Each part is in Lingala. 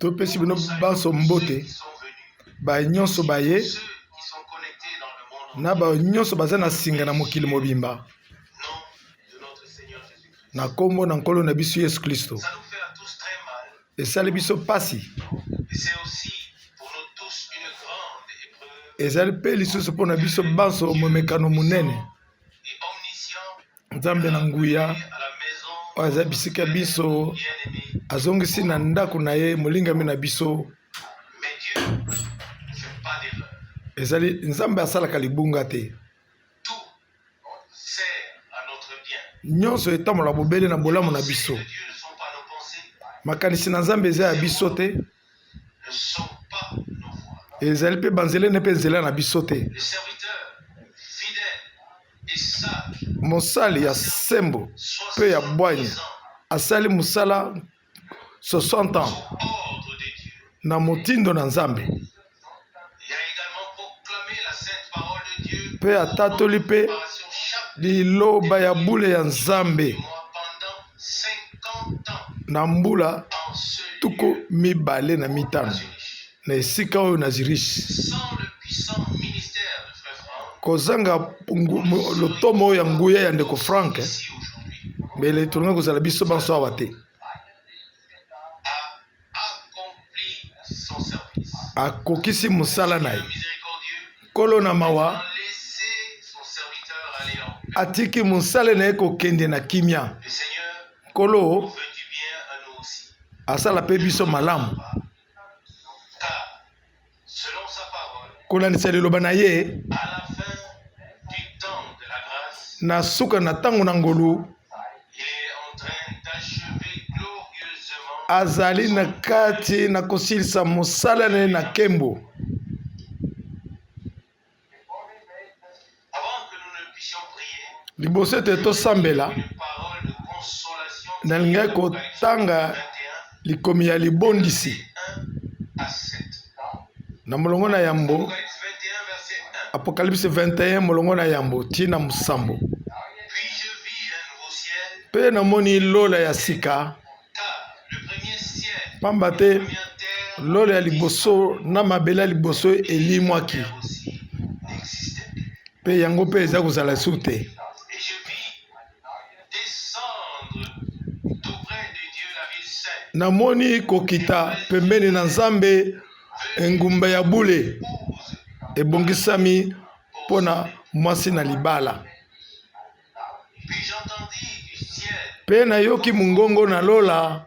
Topesi bino banso mbote, baye nyonso baye na baye nyonso baza na singa na mokili mobimba, na nkombo na Nkolo na biso Yesu Klisto. Esali biso mpasi, ezali mpe lisusu mpo na biso banso momekano monene. Nzambe na nguya oyo aza bisika biso azongisi na ndako na ye molingami na biso. Ezali Nzambe asalaka libunga te. Nyonso etambola bobele na bolamu na biso. Makanisi na Nzambe eza ya biso te, ezali mpe banzela ne mpe nzela na biso te. Mosali ya sembo mpe ya bwanya asali mosala 60 ans na motindo na Nzambe mpe atatoli mpe liloba ya bule ya Nzambe na mbula 25 na esika oyo na Zurich. Kozanga lotomo oyo ya nguya ya ndeko Frank, mbele tolingi kozala biso banso awa te. Akokisi mosala na ye. Nkolo na mawa atiki mosala na ye kokende na kimia. Nkolo asala mpe biso malamu. Kolandisa liloba na ye, na suka na ntango na ngolu, azali na kati na kosilisa mosala na ye na nkembo. Liboso ete tosambela, nalingaki kotanga likomi ya libondisi na molongo na yambo, Apokalipse 21 molongo na yambo tii na mosambo. Mpe namoni lola ya sika Pamba te lola ya liboso na mabele ya liboso elimwaki, mpe yango mpe eza kozala lisusu te. Namoni kokita pembeni na Nzambe engumba ya bule ebongisami mpo na mwasi na libala. Mpe nayoki mongongo na lola,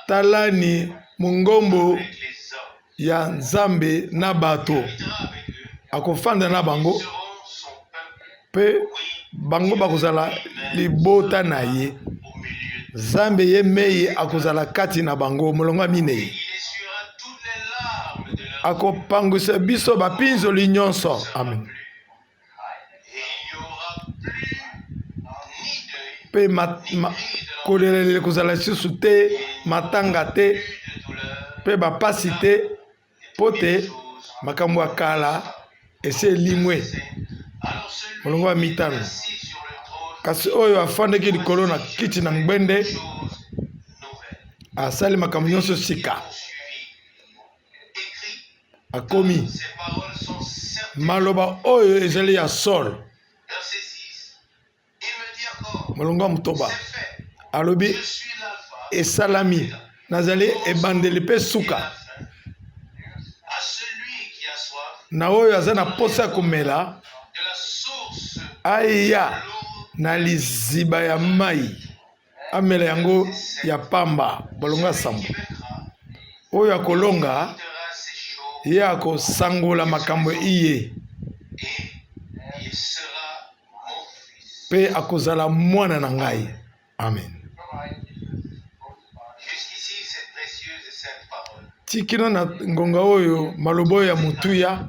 Talani mongombo ya Nzambe na bato, akofanda na bango, mpe bango bakozala libota na ye. Nzambe ye mei akozala kati na bango. Molongo ya minei, akopangwisa biso bapinzoli nyonso. Amen. Mpe kolelalela ekozala lisusu te, matanga te, mpe bapasi te, mpo te makambo ya kala esi elimwe. Molongo ya mitano, kasi oyo afandaki likolo na kiti na ngbende asali makambo nyonso sika. Akomi maloba oyo ezali ya solo. Molongo ya motoba alobi esalami, nazali ebandeli mpe suka. Na oyo aza na posa ya komela aya na liziba ya mai amela yango ya pamba. Bolongo ya sambo, oyo akolonga ye akosangola makambo iye mpe akozala mwana na ngai. Amen. Tikino na ngonga oyo maloba oyo ya motuya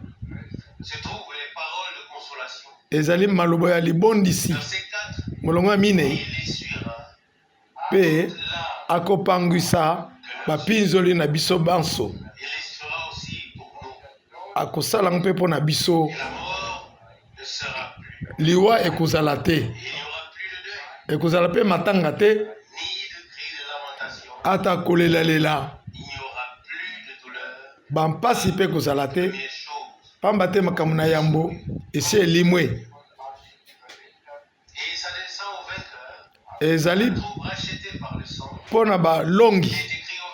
ezali maloba ya libondisi. Molongo ya minei, mpe akopangwisa bapinzoli na biso banso, akosala yango mpe mpo na biso. Liwa ekozala te, ekozala mpe matanga te, Ata kolelalela, bampasi mpe kozala te, pamba te makambo na yambo esi elimwe. Ezali mpo na balongi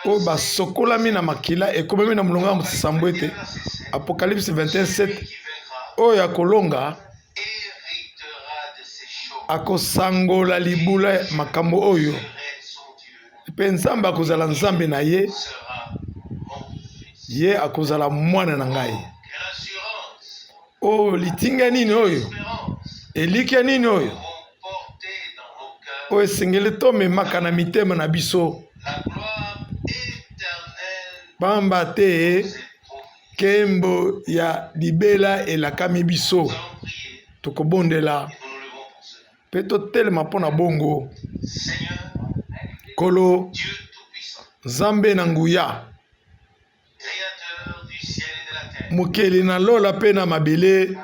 oyo basokolami na makila, ekomami na molongo ya mosambo ete Apocalypse 21:7, oyo akolonga akosangola libula makambo oyo, mpe Nzambe akozala Nzambe na ye, ye akozala mwana na ngai. Oyo litinga nini oyo, elikya nini oyo, oyo esengeli tomemaka na mitema na biso, pamba te nkembo ya libela elakami biso. Tokobondela mpe totelema mpo na bongo. Nkolo Nzambe na nguya, Mokeli na lola mpe na mabele,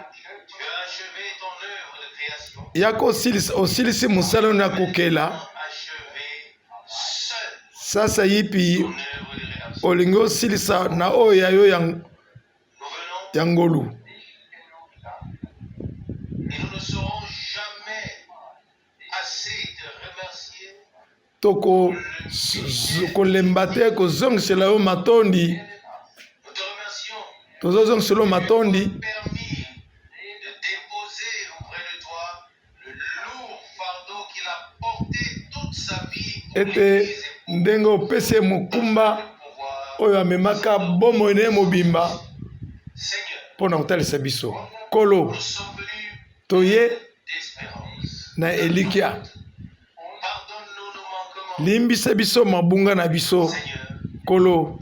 yaka osilisi mosala na kokela. Sasa yipi olingi osilisa na oyo ya yo ya ngolu. Tokolemba te kozongisela yo matondi, tozozongisela yo matondi. Ete ndenge opesi ye mokumba oyo amemaka bomoi na ye mobimba mpo na kotalisa biso. Nkolo, toye na elikya. Limbisa biso mabunga na biso, Nkolo.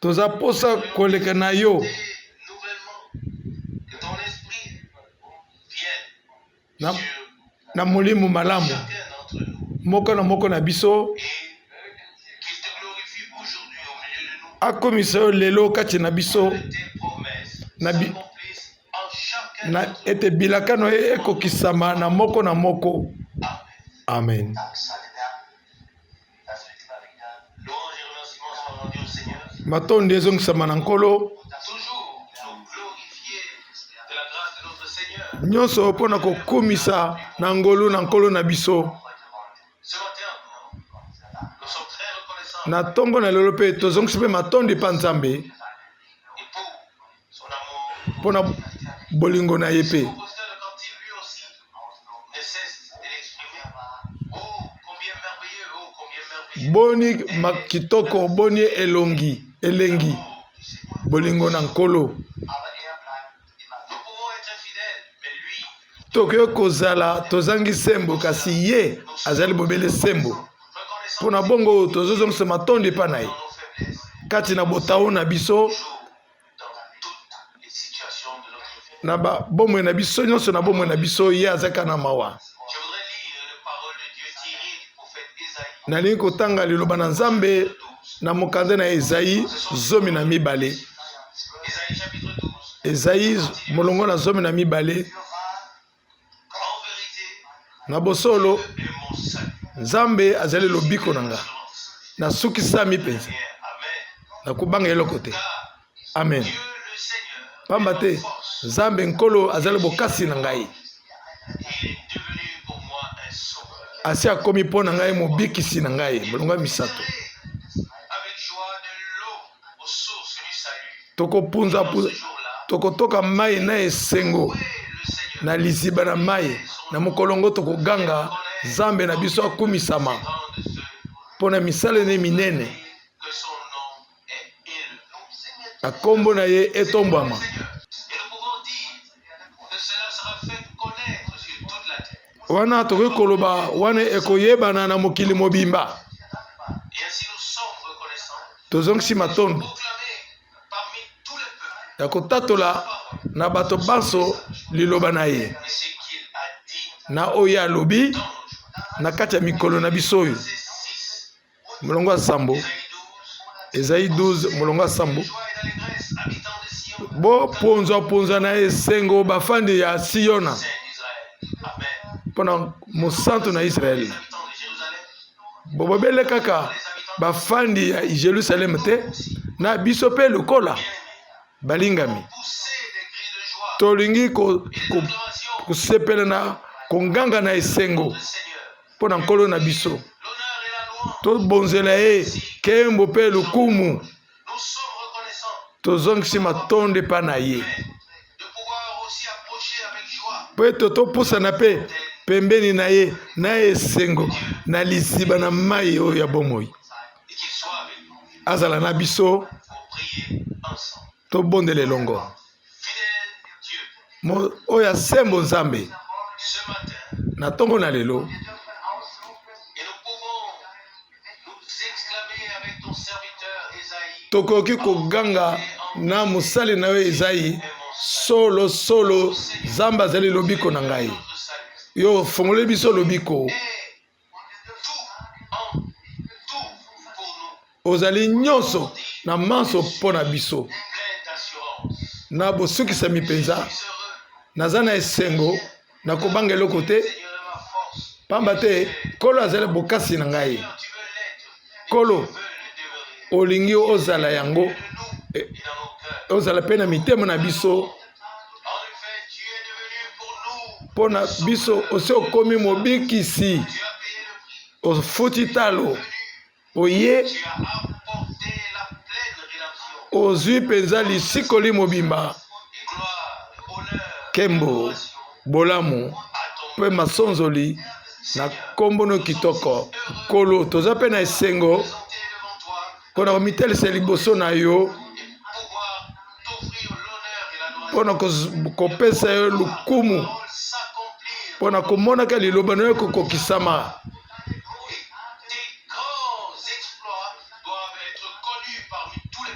Toza posa koleka na yo na, na molimo malamu moko na moko na biso akomisa yo lelo kati na biso na, bi, na ete bilaka na ye ekokisama na moko na moko. Amen. Matondi ezongisama na Nkolo nyonso mpo na kokumisa na ngolu na Nkolo na biso. Na ntongo na lelo mpe tozongisi mpe matondi mpa Nzambe mpo na bolingo na ye mpe. Boni kitoko, boni elongi elengi bolingo na Nkolo. Tokoki kozala tozangi sembo, kasi ye azali bobele sembo. Mpo na bongo tozozongisa matondi epai na ye kati na botau na biso, na bomoi na biso nyonso, na bomoi na biso ye azalaka na mawa. Nalingi kotanga liloba na Nzambe na mokanda na Ezayi 12. Ezayi molongo na 12. Na bosolo, Nzambe azali lobiko na nga, nasukisami mpenza, nakobanga eloko te. Amen. Pamba te Nzambe Nkolo azali bokasi na ngai, asi akomi mpo na ngai mobikisi na ngai. Molongo ya misato. Tokopunzapunza, tokotoka mai na esengo na liziba na mai. Na mokolongo tokoganga, Nzambe na biso akumisama mpo na misala ne minene, na nkombo na ye etombwama. Wana tokoki koloba, wana ekoyebana na mokili mobimba. Tozongisi matondo ya kotatola na bato banso liloba na ye na oyo alobi na kati ya mikolo na biso oyo. Molongo ya sambo, Esaïe 12, molongo ya sambo. Bopunzwapunzwa na esengo bafandi ya Siona mpo na mosantu na Israele. Bobele kaka bafandi ya Jerusalem te, na biso mpe lokola balingami tolingi kosepela na konganga na esengo mpo na Nkolo na biso. Tobonzela ye nkembo mpe lokumu. Tozongisi matondo epai na ye mpo ete topusana mpe pembeni na ye na esengo na liziba na mai oyo ya bomoi. Azala na biso, tobondela elongo. Oyo ya sembo Nzambe, na ntongo na lelo tokoki koganga na mosali na yo Ezai, solo solo Nzambe azali lobiko na ngai. Yo ofongoli biso lobiko, ozali nyonso na manso mpo na biso. Na bosukisami mpenza, naza na esengo, nakobanga eloko te, pamba te Nkolo azali bokasi na ngai. Nkolo, olingi ozala yango, e, ozala mpe na mitema na biso mpo na biso. Osi okomi mobikisi, ofuti talo, oye ozwi mpenza lisikoli mobimba, nkembo, bolamu mpe masonzoli na nkombo no kitoko. Nkolo, toza mpe na esengo mpo na komitalisa liboso na yo, mpo na kopesa yo lokumu, mpo na komonaka liloba na yo kokokisama.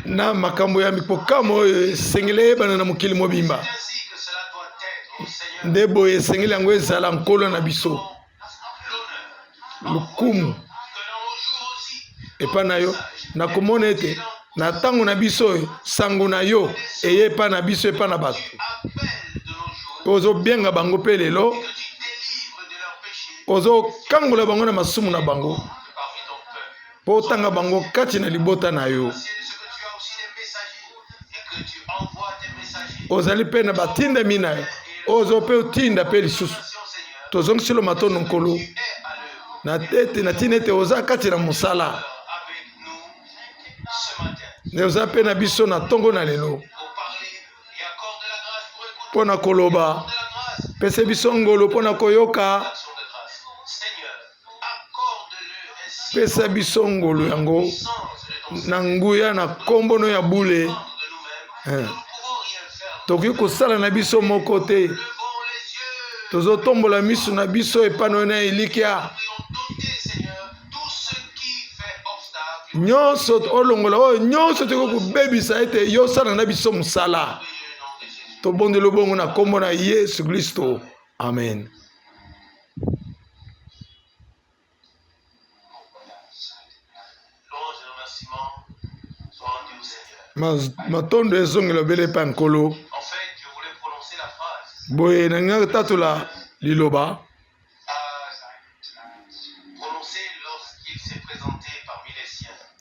Na makambo ya mikokamwa oyo esengeli eyebana na mokili mobimba. Nde boye esengeli yango ezala, Nkolo na biso. Lokumu epai na yo, nakomona ete na ntango na biso oyo sango na yo eye epai na biso, epai na bato ozobenga bango mpe lelo ozokangola bango na masumu na bango mpo otanga bango kati na libota na yo. Ozali mpe na batindami na yo ozo mpe otinda mpe lisusu. Tozongisi lo matondo, Nkolo, na ete na ntina ete oza kati na mosala nde oza mpe na biso na ntongo na lelo mpo na koloba. Pesa biso ngolu mpo na koyoka. Pesa biso ngolu yango na nguya na nkombo no ya bule. Eh. Tokoki kosala na biso moko te. Tozotombola miso na biso epai na yo na elikya nyonso, olongola oyo nyonso tokoki kobebisa ete yo osala na biso mosala. Tobondeli bongo na nkombo na Yesu Kristo, amen. Matondo ezongela obele epai Nkolo. Boye nalingi tatola liloba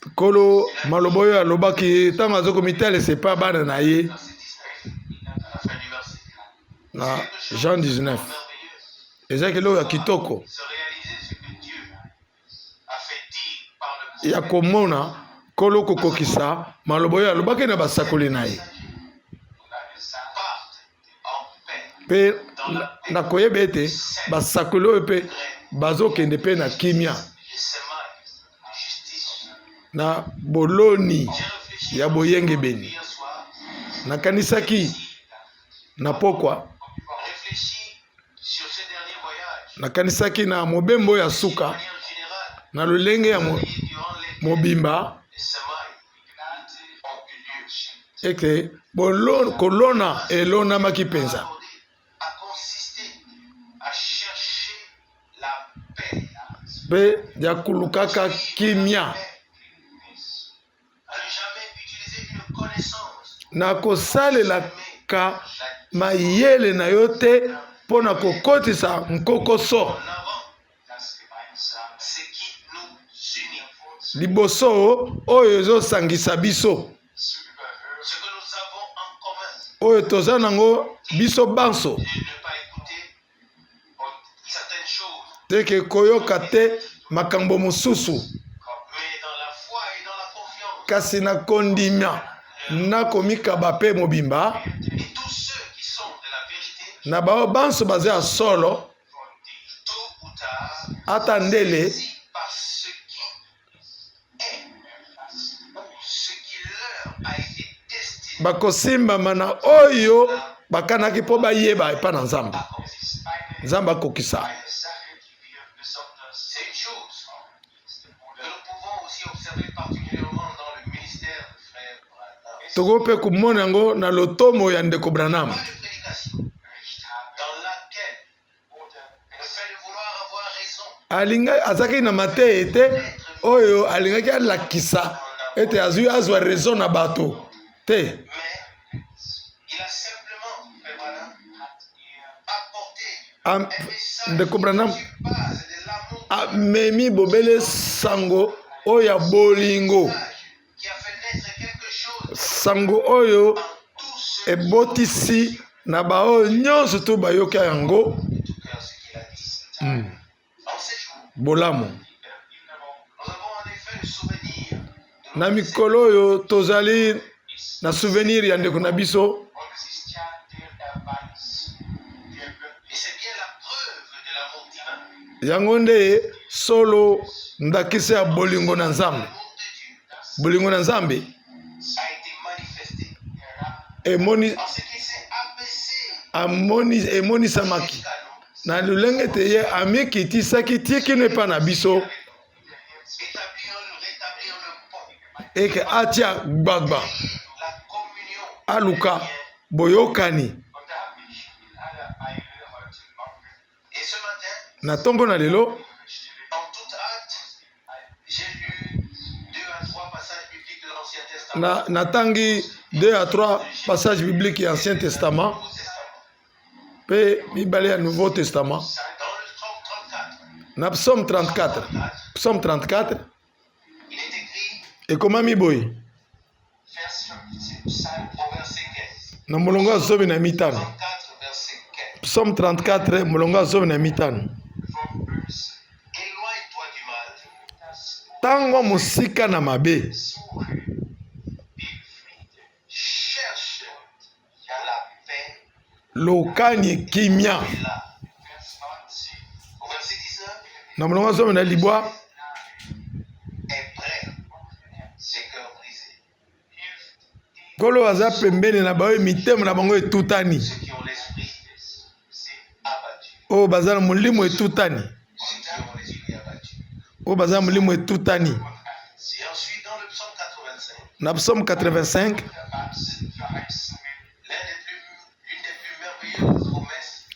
Nkolo, maloba oyo alobaki ntango aza komitalisa epai bana na ye na Jean 19. Ezalaki eloko ya kitoko ya komona Nkolo kokokisa maloba oyo alobaki na basakoli na ye, mpe nakoyeba ete basakoli oyo mpe bazokende mpe na kimia na boloni ya boyengebeni. Nakanisaki na pokwa, nakanisaki na mobembo ya suka na lolenge ya mobimba ete kolona elonamaki mpenza. Mpe ya kolukaka kimia na kosalelaka mayele na yo te mpo na kokotisa nkokoso. Liboso, oyo ezosangisa biso, oyo toza nango biso banso, teke koyoka te makambo mosusu, kasi na kondima na komikaba mpe mobimba na bao banso baza ya solo ata ndele bakosimbama na oyo bakanaki mpo bayeba epai na Nzambe. Nzambe akokisa. Tokoki mpe komona yango na lotomo ya ndeko Branham. Alinga azalaki na mateya te oyo alingaki alakisa ete azwi azwa raison na bato te. Ndeko Branham amemi bobele sango oyo ya bolingo, sango oyo ebotisi na baoyo nyonso to bayoka yango bolamu. Na mikolo oyo tozali na souvenir ya ndeko na biso yango nde solo ndakisa ya bolingo na Nzambe. Bolingo na Nzambe emoni amoni emonisamaki na lolenge ete ye amikitisaki tii kino epai na biso eke atia gbagba aluka boyokani. Na ntongo na lelo, na natangi 2 à 3 passage biblique ya Ancien Testament mpe mibale ya Nouveau Testament. Na Psaume 34, Psaume 34 ekomami boye na molongo ya 15, Psaume 34 molongo ya 15: ntango mosika na mabe, lokani kimia. Na molongo ya 19, Nkolo aza pembeni na baoyo mitema na bango etutani, oyo baza na molimo etutani, oyo baza na molimo etutani. Na Psaume 85,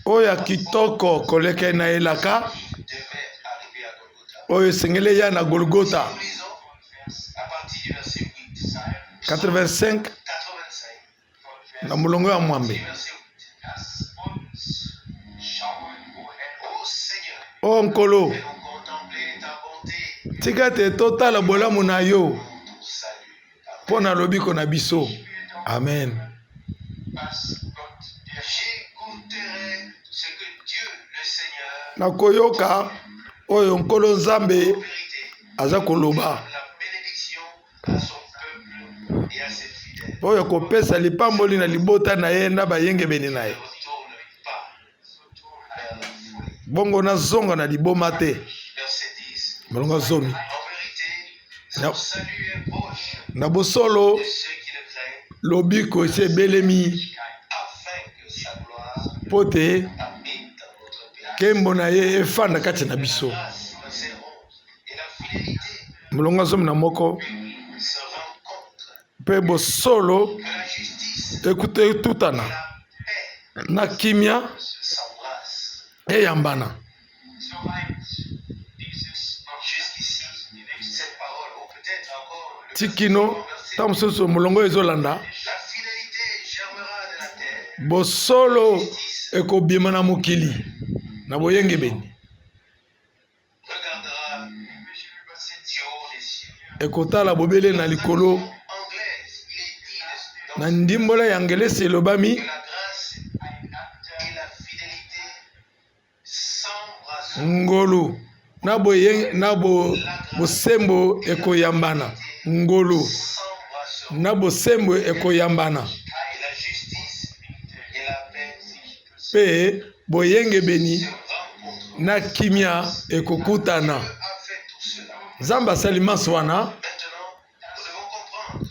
oyo ya kitoko koleka na elaka oyo esengeli eya na Golgota. 85 na molongo ya mwambe. O Nkolo, tika ete totala bolamu na yo mpo na lobiko na biso. Amen. Nakoyoka oyo Nkolo Nzambe aza koloba, oyo akopesa lipamboli na libota na ye na bayengebeni na ye. Bongo nazonga na liboma te. Molongo 10: na, na bosolo lobiko esi ebelemi mpo te nkembo na ye efanda kati na biso. Molongo 11: mpe bosolo etutana na kimia eyambana. Tikino ntango mosusu molongo ezolanda, bosolo ekobima na mokili na boyengebeni. Ekotala bobele na likolo. Na ndimbola ya Angelesi elobami ngolu na boye na bo, bosembo ekoyambana ngolu na bosembo ekoyambana mpe boyengebeni na kimia ekokutana. Nzambe asali manso wana.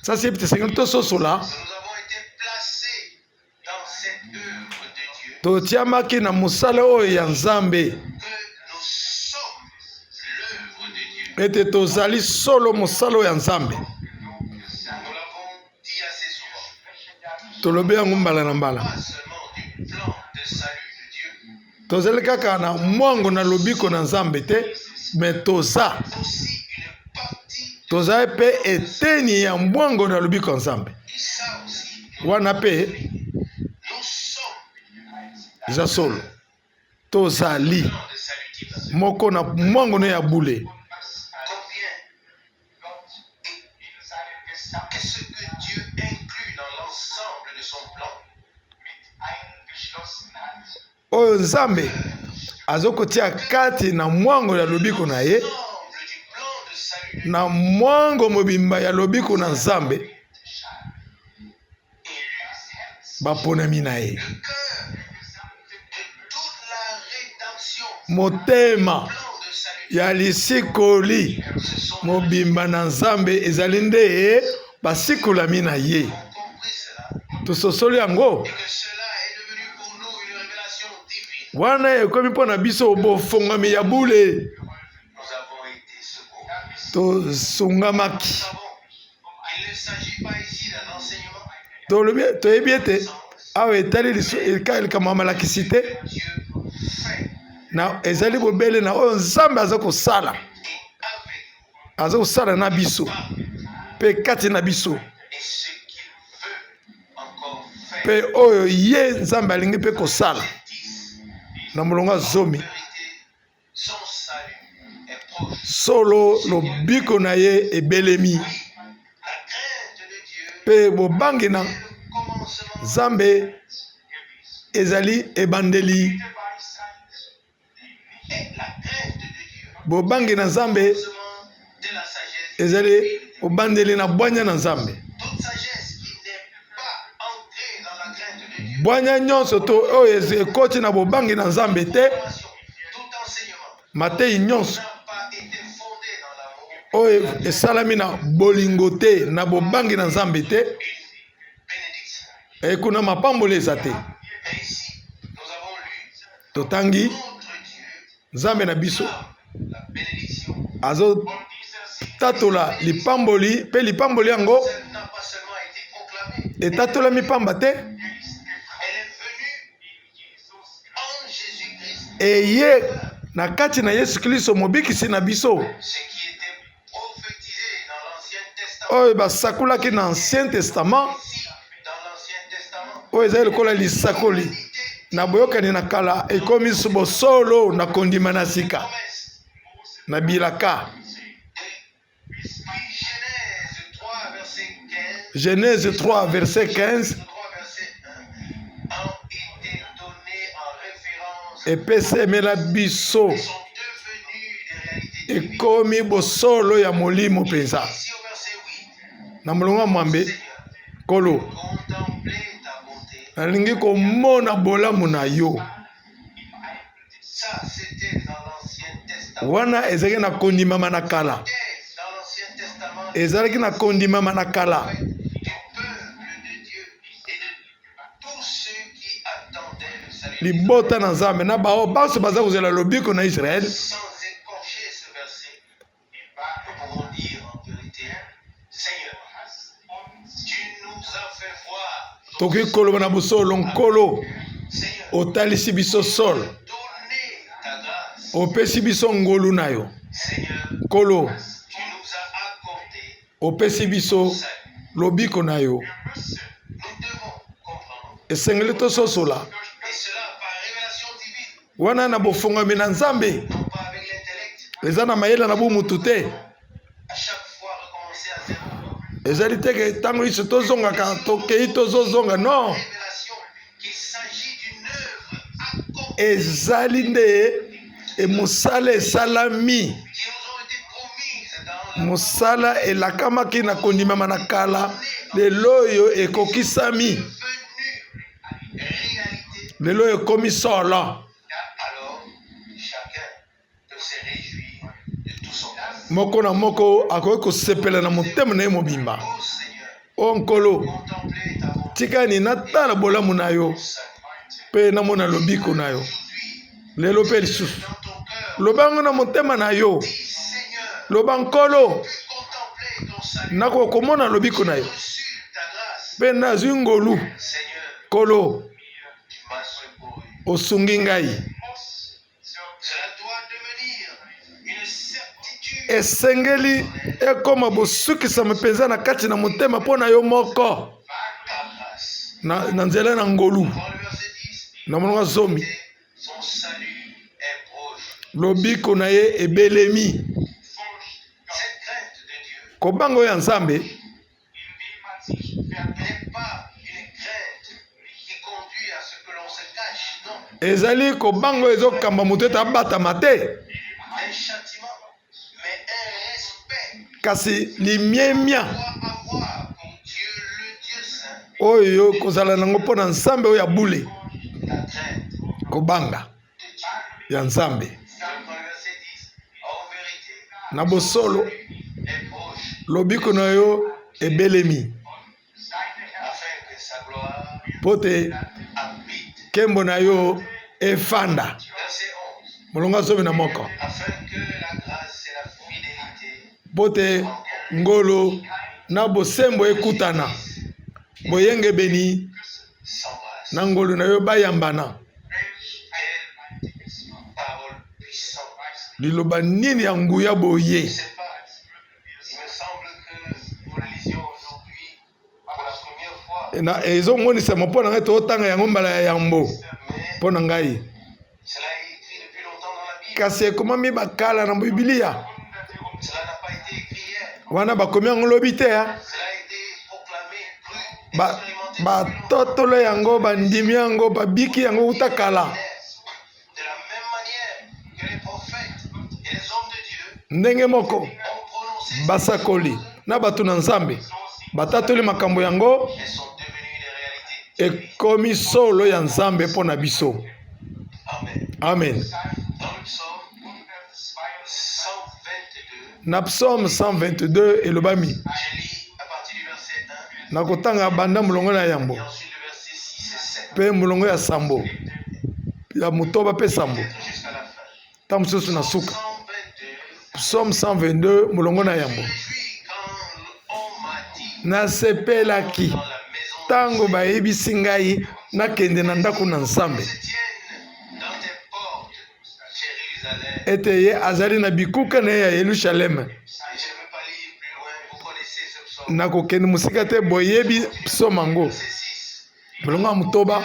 Sasa yebi tosengeli tososola totiamaki na mosala oyo ya Nzambe ete tozali solo mosala oyo ya Nzambe. Tolobi yango mbala na mbala. Tozali kaka na mwango na lobiko na Nzambe te, me toza tozali mpe eteni ya mwango na lobiko ya Nzambe. Wana mpe eza solo, tozali moko na mwango no ya bule. Qu'est-ce que Dieu inclut dans l'ensemble de son plan? Oyo Nzambe azokotia kati na mwango ya lobiko na ye, na mwango mobimba ya lobiko na Nzambe, baponami na ye. Motema ya lisikoli mobimba na Nzambe ezali nde basikolami na ye. Tososoli yango wana ekomi mpo na biso bofongwami ya bule. Tosungamaki. Tolobi, toyebi ete awa etali likambo ya malakisi te, na ezali bobele na oyo Nzambe aza kosala, aza kosala na biso mpe kati na biso, mpe oyo ye Nzambe alingi mpe kosala na molongo ya zomi. Solo lobiko na ye ebelemi, mpe bobangi na Nzambe ezali ebandeli. Bobangi na Nzambe ezali obandeli na bwanya na Nzambe. Bwanya nyonso to oyo ekoti na bobangi na Nzambe te, mateyi nyonso oyo esalami na bolingo te, na bobangi na Nzambe te, ekuna mapamboli eza te. Totangi Nzambe na biso azotatola lipamboli, mpe lipamboli yango etatolami pamba te, eye na kati na Yesu Klisto mobikisi na biso, oyo basakolaki na Ancien Testament, oyo ezali lokola lisakoli na boyokani na kala, ekomi bosolo na kondima na sika na bilaka. Genèse 3 verset 15 epesemela biso ekomi bosolo ya molimo mpenza. Na molongo ya mwambe, Nkolo, nalingi komona bolamu na yo. Wana ezalaki na kondimama na kala, ezalaki na kondimama na kala. Libota na Nzambe na baoyo banso baza kozela lobiko na Israele. Tokoki koloba na bosolo, Nkolo, otalisi biso solo, opesi biso ngolu na yo. Nkolo, opesi biso lobiko na yo. Esengeli tososola wana na bofongwami na Nzambe, eza na mayele na bomutu te. Ezali te ke ntango nyonso tozongaka tokei tozozonga non. Ezali nde mosala esalami, mosala elakamaki na kondimama na kala, lelo oyo ekokisami, lelo oyo ekomi solo. Moko na moko akoki kosepela na motema na ye mobimba. O Nkolo, tika nini natala bolamu na yo mpe namona lobiko na yo lelo mpe lisusu. Loba yango na motema na yo, loba Nkolo, nakoki komona lobiko na yo mpe nazwi ngolu. Nkolo, osungi ngai. Esengeli ekoma bosukisama mpenza na kati na motema mpo na yo moko na, na nzela na ngolu. Na molongo zomi, lobiko na ye ebelemi. Kobanga oyo ya Nzambe ezali kobanga oyo ezokamba moto ete abatama te, kasi limemia oyo kozala nango mpo na Nzambe oyo ya bule, kobanga ya Nzambe. Na bosolo, lobiko na yo ebelemi, mpo te nkembo na yo efanda. Molongo 11. Mpo te ngolu na bosembo ekutana, boyengebeni na ngolu na yo bayambana. Liloba nini ya nguya boye! Na ezomonisama mpo na ngai, totanga yango mbala ya yambo mpo na ngai, kasi ekomami bakala na Biblia wana, bakomi yango lobi te. Batotolo yango, bandimi yango, babiki yango uta kala. Ndenge moko basakoli na bato na Nzambe batatoli makambo yango, ekomi solo ya Nzambe mpo na biso. Amen. Na Psaume 122 elobami, nakotanga banda molongo na yambo mpe molongo ya sambo, ya motoba mpe sambo, ntango mosusu na suka. Psaume 122 molongo na yambo: nasepelaki ntango bayebisi ngai nakende na ndako na Nzambe, ete ye azali na bikuke na ye ya Yelusaleme. Nakokende mosika te, boyebi psaume yango. Molongo ya motoba: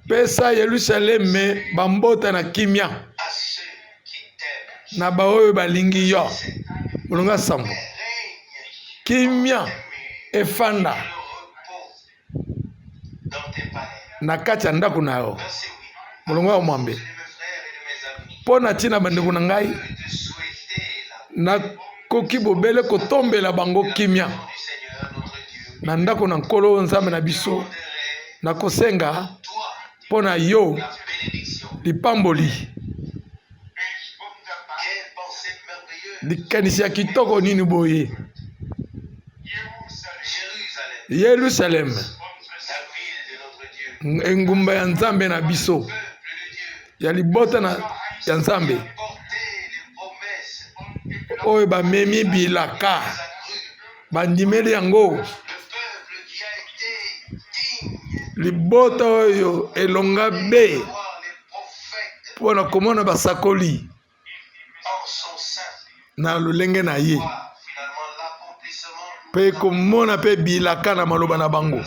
pesa Yelusaleme bambota na kimia na baoyo balingi yo. Molongo ya sambo: kimia efanda na kati ya ndako na yo. Molongo ya mwambe: mpo na ntina bandeko na ngai, nakoki bobele kotombela bango kimia na ndako na Nkolo Nzambe na biso. Nakosenga mpo na yo lipamboli. Likanisi ya kitoko nini boye! Yelusaleme, engumba ya Nzambe na biso, ya libota na, ya Nzambe, oyo bamemi bilaka, bandimeli yango, libota oyo elonga be mpo na komona basakoli na lolenge na ye mpe komona mpe bilaka na maloba na bango.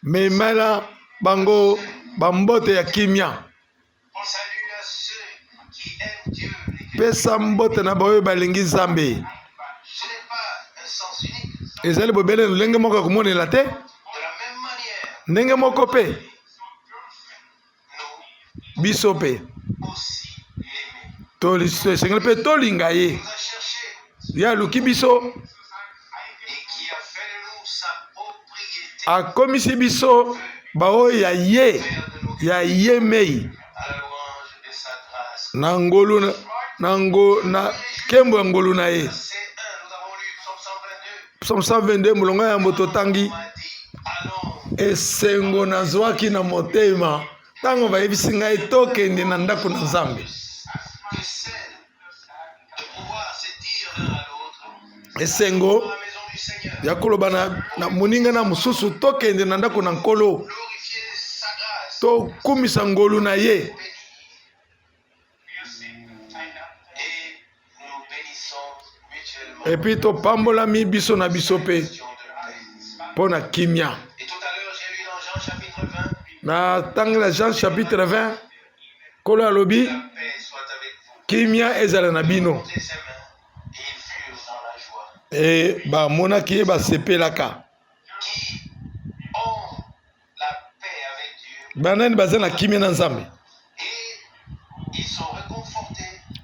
Memela bango bambote ya kimia. Pesa mbote na baoyo balingi Nzambe. Ezali bobele lolenge moko ya komonela te, ndenge moko mpe biso mpe esengeli mpe tolinga ye. Ye aluki biso, akomisi biso baoyo ya ye, ya ye mei na ngolu na ngo na nkembo ya ngolu na ye. Psaume 122 molongo ya yambo totangi, esengo nazwaki na motema ntango bayebisi ngai tokende na ndako na Nzambe. Esengo ya koloba na, na moninga na mosusu tokende na ndako na Nkolo, tokumisa ngolu na ye. Epuis topambolami biso na biso mpe mpo na kimia. Na ntango na Jean chapitre 20, Nkolo alobi kimia ezala na bino. E bamonaki ye basepelaka. Banani baza na kimia na Nzambe?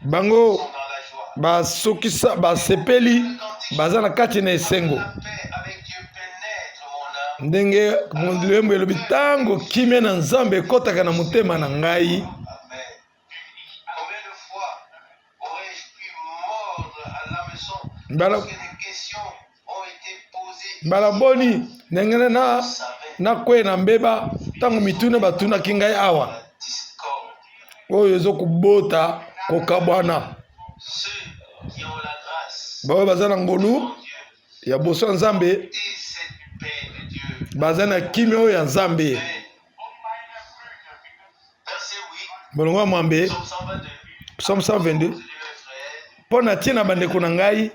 Bango basokisa basepeli, baza na kati na esengo. Ndenge loyembo elobi, ntango kimia na Nzambe ekɔtaka na motema na ngai, mbala mbala boni ndenge na nakwei na mbeba ntango mituna batunaki ngai awa oyo ezokobota kokabwana. Baoyo baza na ngolu ya boso ya Nzambe baza na kimia oyo ya Nzambe. Molongo ya mwambe, Psaume 122. Mpo na ntina bandeko na ngai,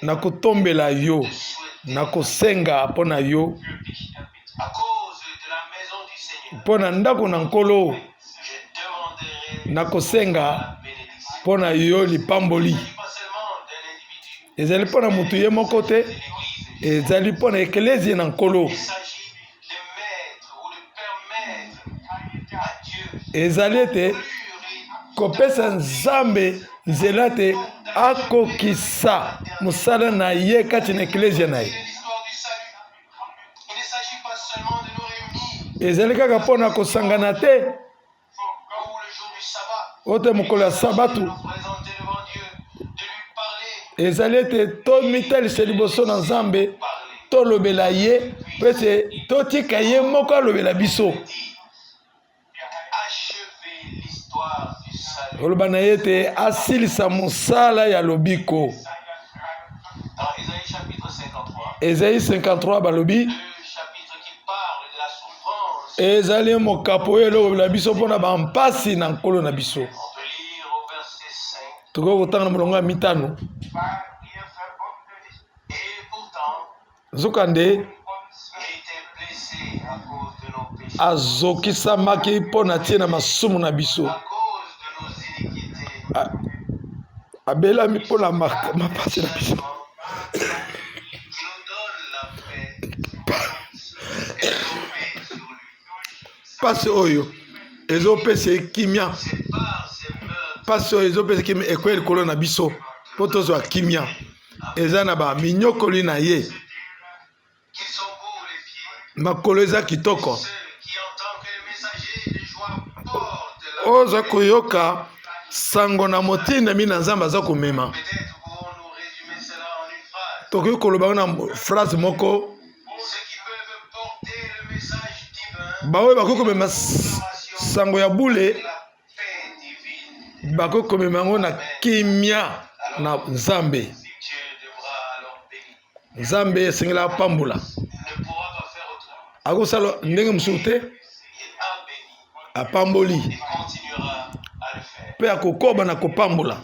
nakotombela yo, nakosenga mpo na yo, mpo na ndako na Nkolo, nakosenga mpo na yo lipamboli. Ezali mpo na moto ye moko te, ezali mpo na eklezia na Nkolo. Ezali ete kopesa Nzambe nzela te akokisa mosala na ye kati na eklezia na ye. Ezali kaka mpo na kosangana te oyo te mokolo ya sabatu, ezali ete tomitalisa liboso na Nzambe, tolobela ye mpo ete totika ye moko alobela biso. Oloba na ye ete asilisa mosala ya lobiko. Esaïe 53 balobi ezali mokapo oyo elobela biso mpo na bampasi na Nkolo na biso. Tokoki kotanga na molongo ya mitano. Nzokande azokisamaki mpo na ntina masumu na biso, abelami mpo na mapasi na biso. Mpasi oyo ezopesa ye kimia, mpasi oyo ezopesa kimia ekwei likolo na biso mpo tozwa kimia. Eza na ba minyokoli na ye, makolo eza kitoko. Oza koyoka sango na motindami na Nzambe aza komema. Tokoki koloba na phrase moko, baoyo bakoki komema sango ya bule bakoki komema yango na kimia na Nzambe. Nzambe esengeli apambola, akosala ndenge mosusu te, apamboli mpe akokoba na kopambola.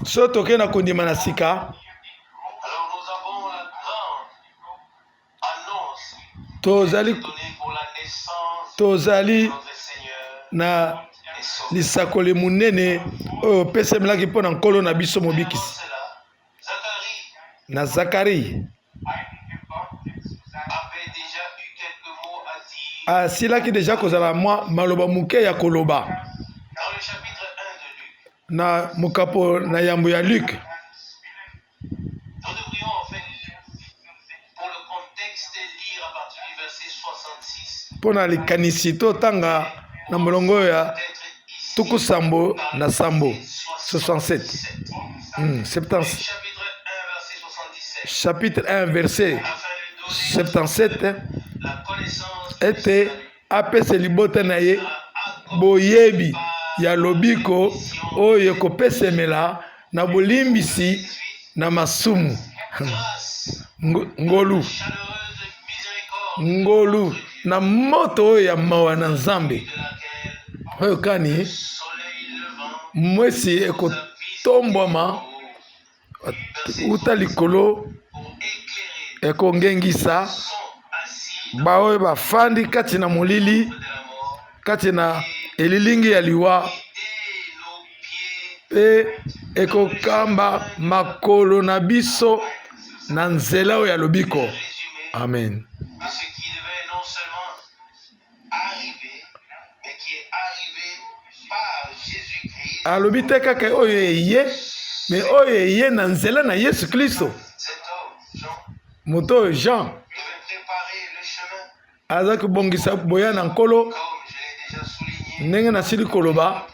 Soki tokei na kondima na sika, tozali Tozali na lisakoli monene oyo opesemelaki mpo na Nkolo na biso Mobikisi. Na Zakari asilaki deja kozala mwa maloba moke ya koloba na mokapo na yambo ya Luc. Mpo na likanisi totanga na molongo oyo ya tuku sambo na sambo 67 70 chapitre 1 verset 77 ete apesa libota na ye boyebi ya lobiko oyo ekopesemela na bolimbisi na masumu. Ngolu, ngolu na moto oyo ya mawa na Nzambe oyo kani mwesi ekotombwama uta likolo ekongengisa baoyo bafandi kati na molili kati na elilingi ya liwa mpe ekokamba makolo na biso na nzela oyo ya lobiko. Amen. Alobi te kaka oyo eye, me oyo eye na nzela na Yesu Klisto. Moto oyo Jean aza kobongisa boya na Nkolo, ndenge nasili koloba.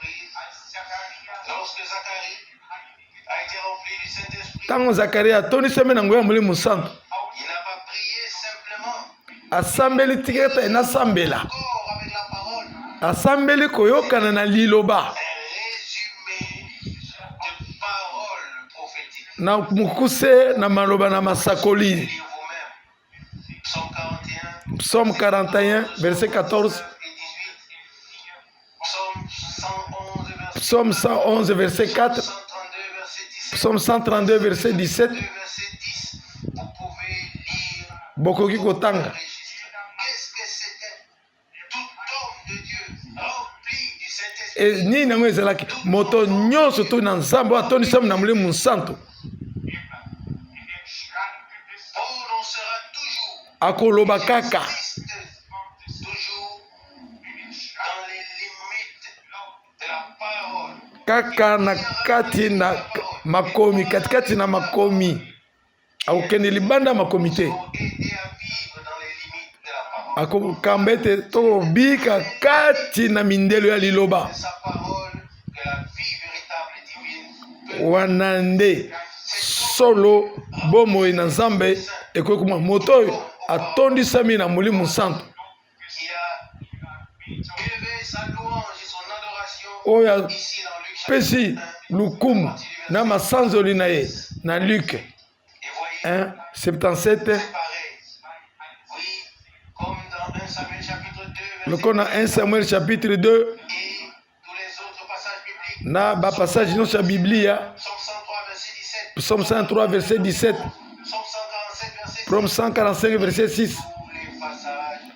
Ntango Zakaria atondisami na nguya ya Molimo Mosantu, asambeli tika ete nasambela, asambeli koyokana na liloba na mokuse na maloba na masakoli. Psaume 41 verset 14, Psaume 111 verset 4, Psaume 132 verset 17. Bokoki kotanga. E, nini yango ezalaki moto nyonso to na Nzambe oyo atondisami na Molimo Mosantu akoloba kaka kaka na kati na makomi, katikati na makomi, akokende libanda makomi te, akokamba ete tokobika kati na mindelo ya liloba wana. Nde solo bomoi na Nzambe ekoki komona moto oyo atondisami na Molimo Santu, oyo apesi lokumu na masanzoli na ye na Luc 1 77, lokola na 1 Samuel chapitre 2 na bapassage nyonso ya Biblia, Psaume 103 verset 17, Psaume 145 verset 6,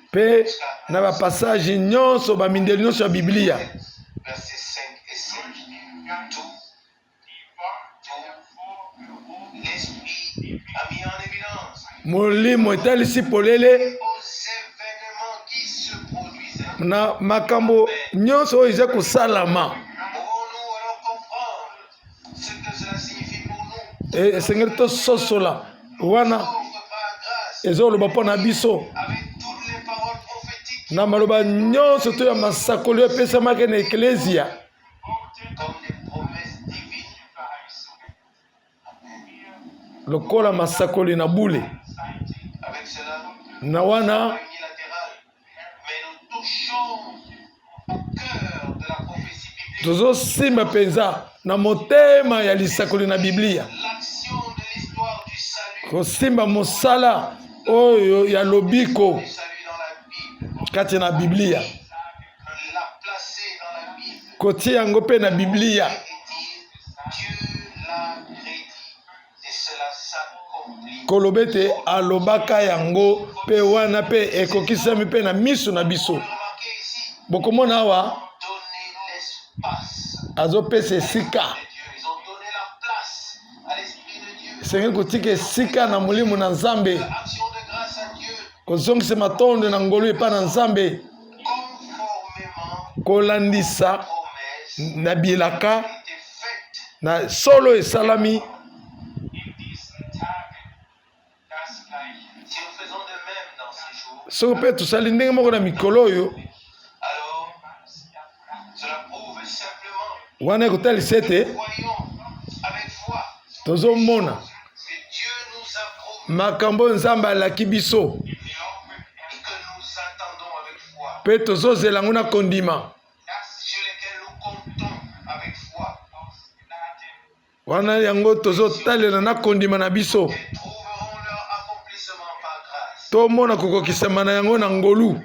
mpe na bapassage nyonso, bamindeli nyonso ya Biblia. Molimo etalisi polele na makambo nyonso oyo eza kosalama. Esengeli tososola wana ezoloba mpo na biso na maloba nyonso to ya masakoli oyo epesamaki na eklezia lokola masakoli na bule na wana. Tozosimba mpenza na motema ya lisakoli na Biblia, kosimba mosala oyo ya lobiko kati na Biblia, kotia yango mpe na Biblia. Koloba ete alobaka yango mpe wana mpe ekokisami mpe na miso na biso. Bokomona awa azopesa esika, esengeli kotika esika na molimo na Nzambe, kozongisa matondo na ngolu epai na Nzambe, kolandisa na bilaka na solo esalami. Soki mpe tosali ndenge moko na mikolo oyo wana, ekotalisa ete tozomona makambo oyo Nzambe alaki biso mpe tozozela yango na kondima. Wana yango tozotalela na kondima na biso, tomona kokokisama na yango na ngolu.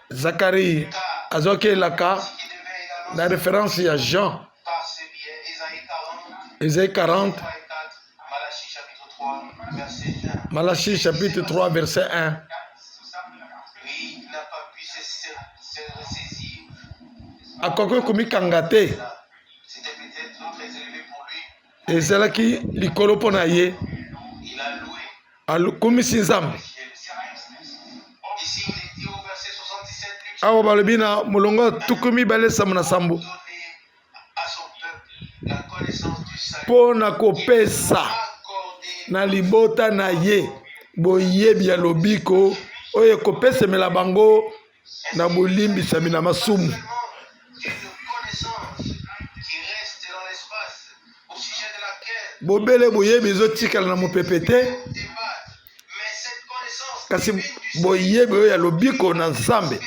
Zakari azwaki elaka na reference ya Jean, Esaïe 40, Malachie chapitre 3 verset 1. Akoki komikanga te, ezalaki likolo mpo na ye. Akumisi Nzambe. Awa balobi na molongo ya 27 mpo na kopesa na libota na ye boyebi ya lobiko oyo ekopesemela bango na bolimbisami na masumu. Bobele boyebi ezotikala na mopepe te, kasi boyebi oyo ya lobiko na Nzambe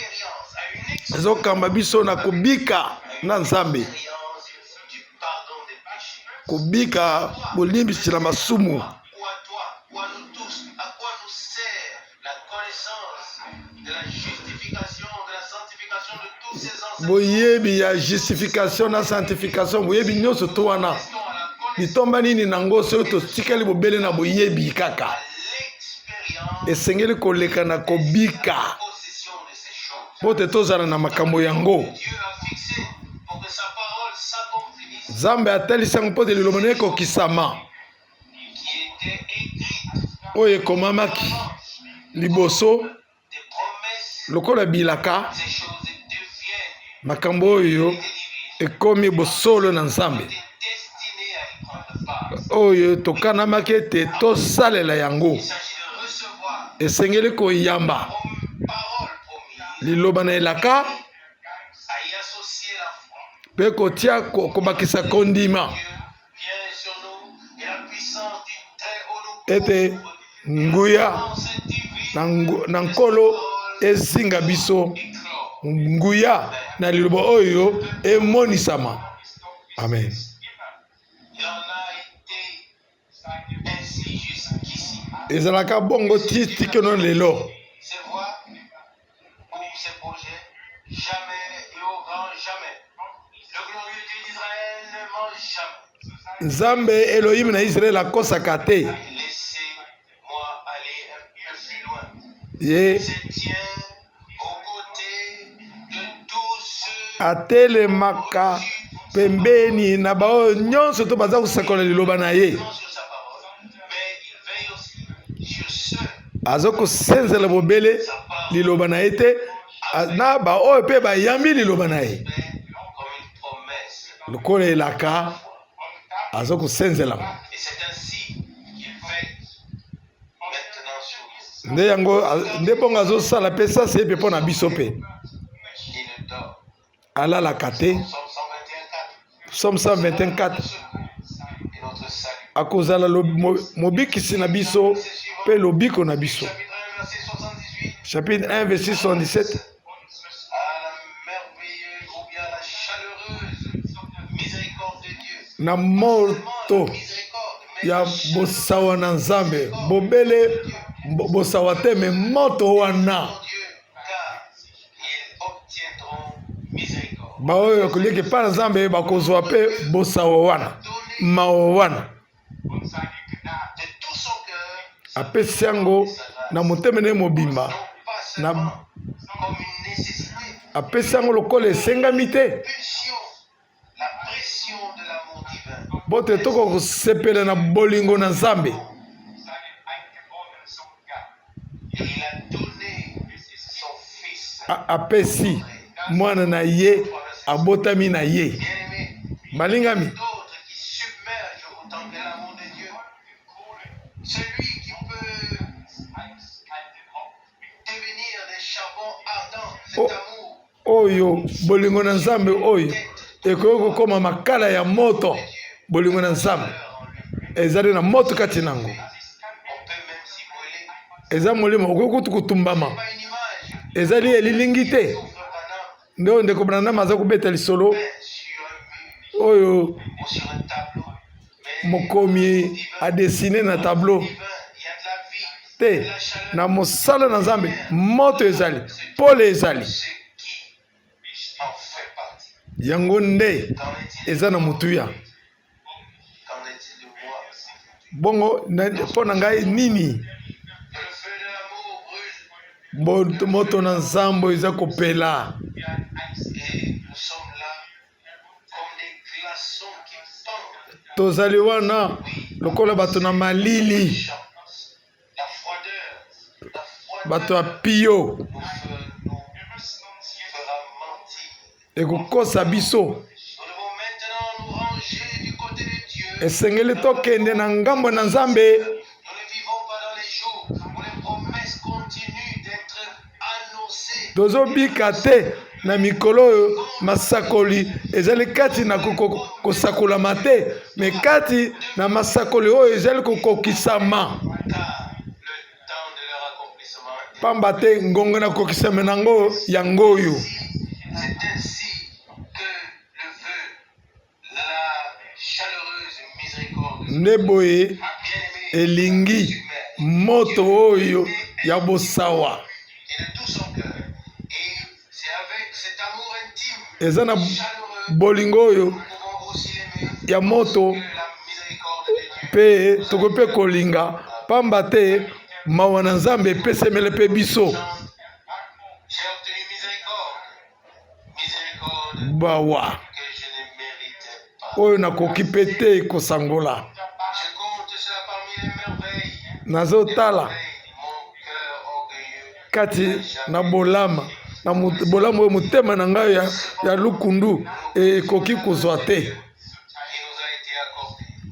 ezokamba biso na kobika na Nzambe, kobika bolimbisi na masumu. Boyebi ya justification na sanctification, boyebi nyonso to wana, litomba nini nango soki totikali bobele na boyebi kaka? Esengeli koleka na kobika mpo te tozala na makambo yango. Nzambe atalisi yango mpo te liloba na ekokisama oyo ekomamaki liboso lokola bilaka. Makambo oyo ekomi bosolo na Nzambe oyo tokanamaki ete tosalela yango. Esengeli koyamba liloba na elaka mpe kotia kobakisa kondima ete nguya na Nkolo ezinga biso, nguya na liloba oyo emonisama. Amen. Ezalaka bongo ti tikino lelo. Nzambe Elohim na Israel akosaka te. Ye atelemaka pembeni na baoyo nyonso to baza kosakola liloba na ye. Aza kosenzela bobele liloba na ye te, na baoyo mpe bayambi liloba na ye lokola elaka, aza kosenzela nde yango nde bongo azosala mpe sasa ye mpe mpo na biso mpe alalaka te. Psaume 121 4, akozala mobikisi na biso mpe lobiko na biso. Chapitre 1 verset 77. Na moto ya bosawa na Nzambe, bobele bosawa te, me moto wana baoyo kolieka epai na Nzambe bakozwa mpe bosawa wana. mawa wana, apesi yango na motema na ye mobimba, na apesi yango lokola esengami te. Bote tokoka kosepela na bolingo na Nzambe. Apesi mwana na ye abotami na ye. Balingami, oyo bolingo na Nzambe oyo ekoki kokoma makala ya moto. Bolingo na Nzambe ezali na moto kati na yango, eza molimo okoki kutu kotumbama. Ezali elilingi te nde oyo ndeko Branham aza kobeta lisolo oyo mokomi adesine na tableau te. Na mosala na Nzambe moto ezali, pole ezali, yango nde eza na motuya. Bongo mpo na ngai nini? Moto na nzambo eza kopela. Tozali wana lokola bato na malili, bato ya pio. Ekokosa biso. Esengeli tokende na ngambo na Nzambe. Tozobika te na mikolo oyo masakoli ezali kati na kosakolama te, me kati na masakoli oyo ezali kokokisama, pamba te ngonga na kokisama na yango yango oyo. Nde boye elingi moto oyo ya bosawa eza na bolingo oyo ya moto, mpe tokoki mpe kolinga, pamba te mawa na Nzambe epesemele mpe biso. Bawa oyo nakoki mpe te kosangola. Nazotala kati na bolama na bolamu oyo motema na ngai ya, ya lukundu ekoki kozwa te,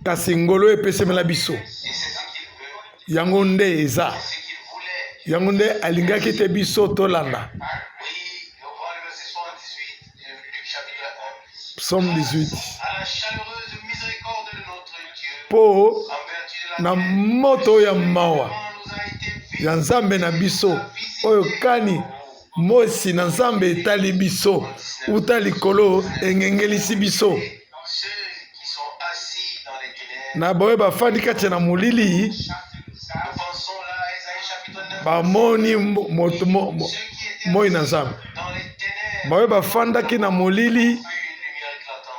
kasi ngolu epesemela biso. Yango nde eza, yango nde alingaki te biso tolanda. Psaume 18. Mpo na moto ya mawa ya Nzambe na biso, oyo kani mosi na Nzambe etali biso uta likolo, engengelisi biso. Na baoyo bafandi kati na molili bamoni moto moi na Nzambe. Baoyo bafandaki na molili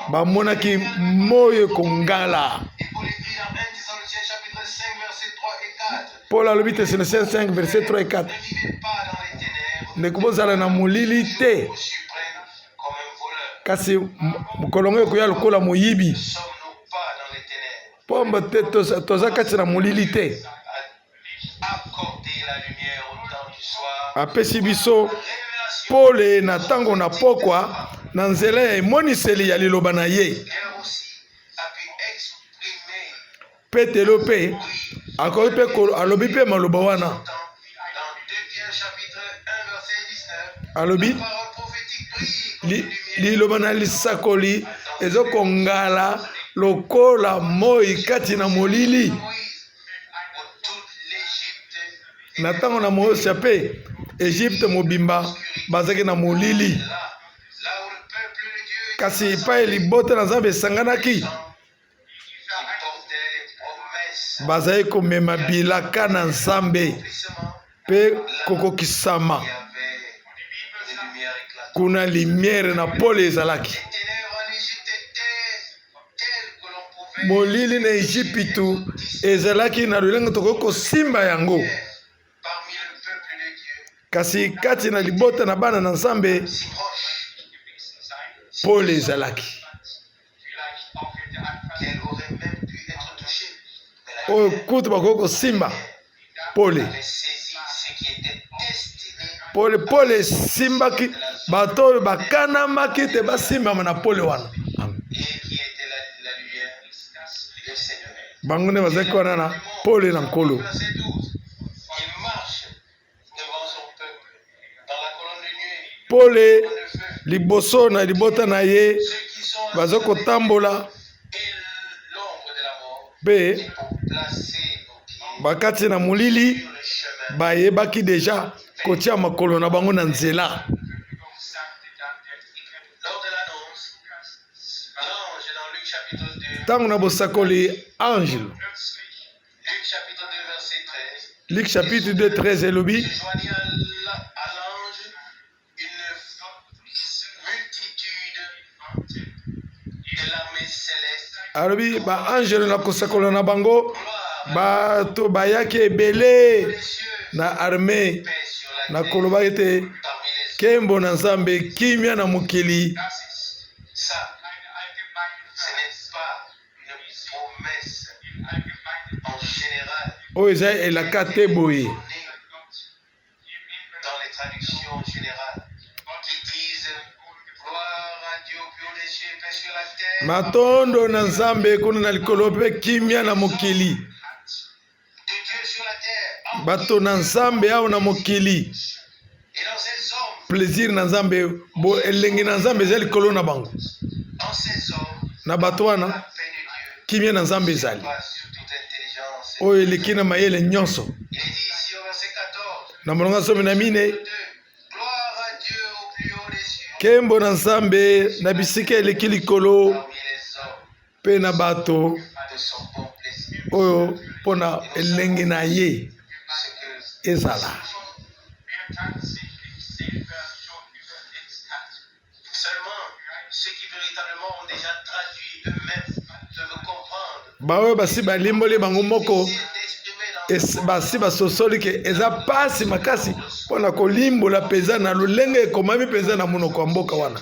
bamonaki moi ekongala. Paul alobi Thessaloniciens 5 verset 3 et 4, ndeko bozala na molili te, kasi mokolo yango ekoya lokola moyibi. Pomba te, toza kati na molili te. Apesi biso pole na ntango na pokwa na nzela ya emoniseli ya liloba na ye. Petelo mpe akoki mpe alobi mpe maloba wana, alobi liloba na lisakoli ezokongala lokola moi kati na molili. Na ntango na Mose mpe Egypte mobimba bazalaki na molili, kasi epai libota na Nzambe esanganaki, bazali komema bilaka na Nzambe mpe kokokisama. Kuna limiere na pole ezalaki. Molili na Ejipitu ezalaki na lolenge tokoki kosimba yango, kasi kati na libota na bana na Nzambe pole ezalaki oyo kutu bakoki kosimba pole. Pole pole esimbaki bato oyo bakanamaki te basimbama na pole wana. Bango nde bazalaki wana na pole na Nkolo. Pole liboso na libota na ye baza kotambola mpe bakati na molili bayebaki deja kotia makolo na bango na nzela. Ntango na bosakoli angelo Luc chapitre 2 13 elobi alobi baangelo na kosakola na bango bato bayaki ebele na arme na koloba ete nkembo na Nzambe, kimia na mokili. Oyo eza elaka te boye. Matondo na Nzambe kuna na likolo mpe kimia na mokili. Bato na Nzambe awa na mokili, plaisir na Nzambe, bo elengi na Nzambe eza likolo na bango. Na bato wana kimia na Nzambe ezali oyo eleki na mayele nyonso. Na molongo 14, nkembo na Nzambe na bisika eleki likolo mpe na bato oyo mpo na elengi na ye ezala. Baoyo basi balimboli bango moko basi basosoli ke eza mpasi makasi mpo na kolimbola mpenza na lolenge ekomami mpenza na monoko ya mboka wana.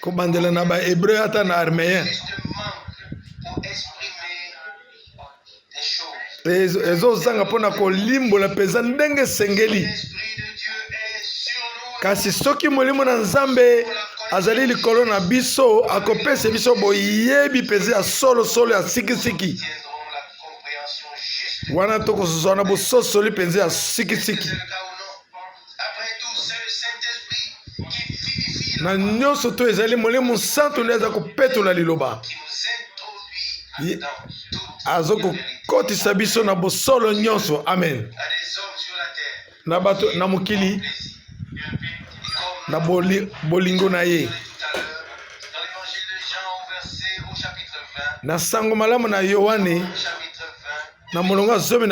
Kobandela na ba hebreu ata na armeen ezozanga mpo na kolimbola mpenza ndenge esengeli. Kasi soki Molimo na Nzambe azali likolo na biso, akopesa biso boyebi mpenza ya solosolo ya sikisiki. Wana tokozwa na bososoli mpenza ya sikisiki. Na nyonso to ezali Molimo Santu nde aza kopetola liloba, aza kokotisa biso na bosolo nyonso. Amen. Na bato na mokili na bolingo na ye. Na sango malamu na Yoane na molongo ya 12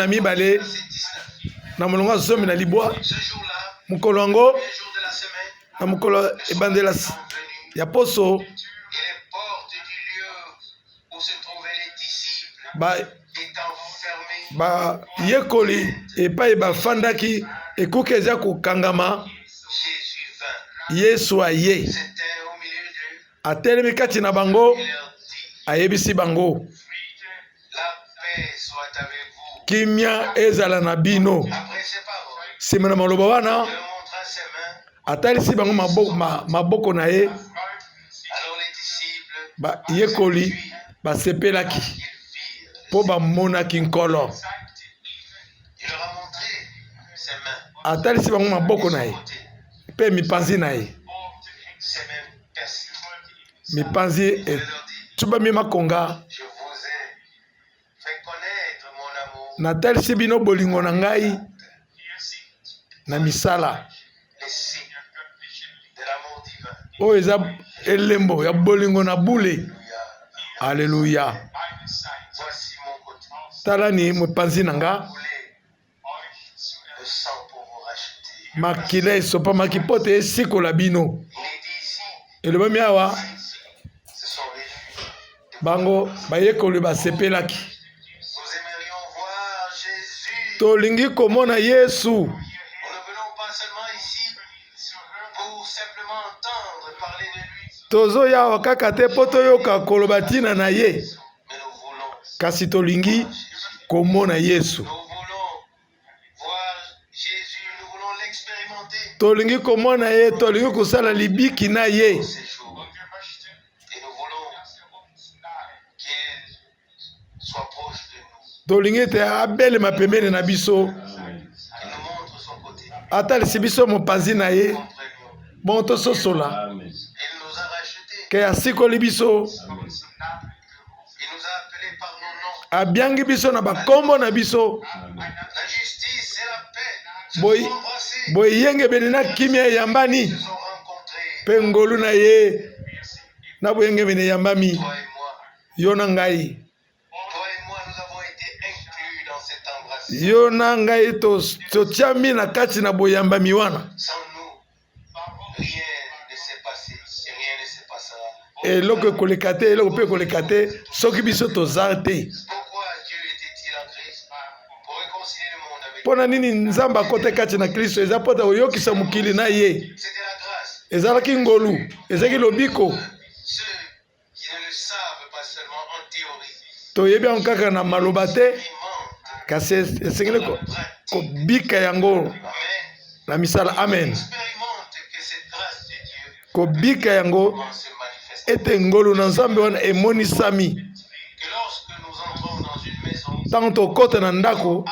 na molongo ya 19, mokolo yango na mokolo ebandela ya poso, bayekoli epai bafandaki ekuke eza kokangama, Yesu aye atelemi kati na bango, ayebisi bango, kimia ezala na bino. Nsima na maloba wana, atalisi bango maboko, maboko na ye. Bayekoli basepelaki mpo bamonaki Nkolo. Atalisi bango maboko na ye mpe mipanzi na ye, mipanzi etubami makonga. Natalisi bino bolingo na ngai na misala. Oyo eza elembo ya bolingo na bule. Aleluya! Talani mopanzi na nga, makila esopamaki mpo te esikola bino. Elobami awa bango bayekoli basepelaki. Tolingi komona Yesu. Tozoya awa kaka te mpo toyoka koloba ntina na ye, kasi tolingi komona Yesu. Tolingi komona ye, tolingi kosala libiki na ye. Tolingi ete abelema pembeni na biso, atalisi biso mopanzi na ye, bongo tososola ke asikoli biso. Abiangi biso na bakombo na biso. Boyengebene na kimia eyambani, mpe ngolu na ye na boyengebene eyambami. Yo na ngai, yo na ngai totiami na kati na boyambami wana. Eloko ekoleka te, eloko mpe ekoleka te soki biso toza te. Mpo na nini Nzambe akota kati na Kristo? Eza mpo ta koyokisa mokili na ye. Ezalaki ngolu, ezalaki lobiko. Toyebi yango kaka na maloba te, kasi esengeli kobika yango na misala. Amen. Kobika yango ete ngolu na Nzambe wana emonisami ntango tokota na ndako,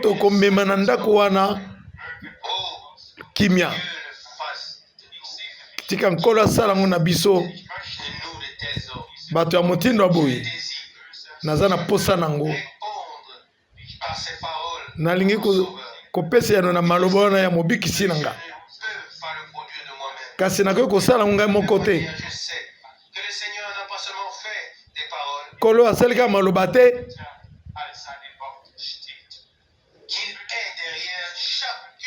tokomema na ndako wana kimia. Tika Nkolo asala yango na biso bato ya motindo ya boye. Naza na posa nango, nalingi kopesa yano na maloba wana ya mobikisi na nga, kasi nakoki kosala yango ngai moko te. Nkolo asali kaka maloba te,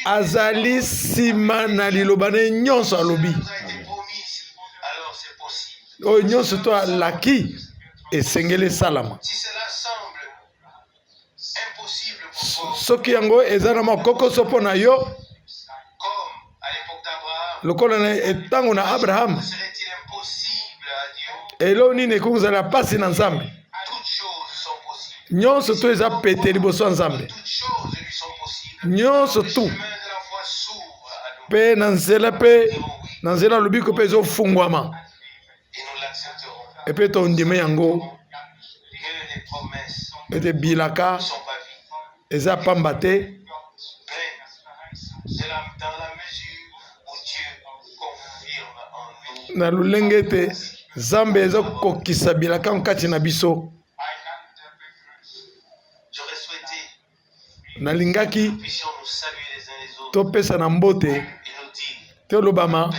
azali nsima na liloba na ye nyonso alobi. Oyo nyonso to alaki esengeli esalama. Soki yango eza na makokoso mpo na yo, lokola na ntango na Abraham, eloko nini ekoki kozala mpasi na Nzambe? Nyonso to eza pete liboso ya Nzambe, nyonso tu mpe na nzela mpe na nzela lobiko mpe ezofungwama, epe tondime yango ete bilaka eza pamba te. Na lolenge ete Nzambe eza kokokisa bilaka kati na biso. Nalingaki topesa na mbote, tolobama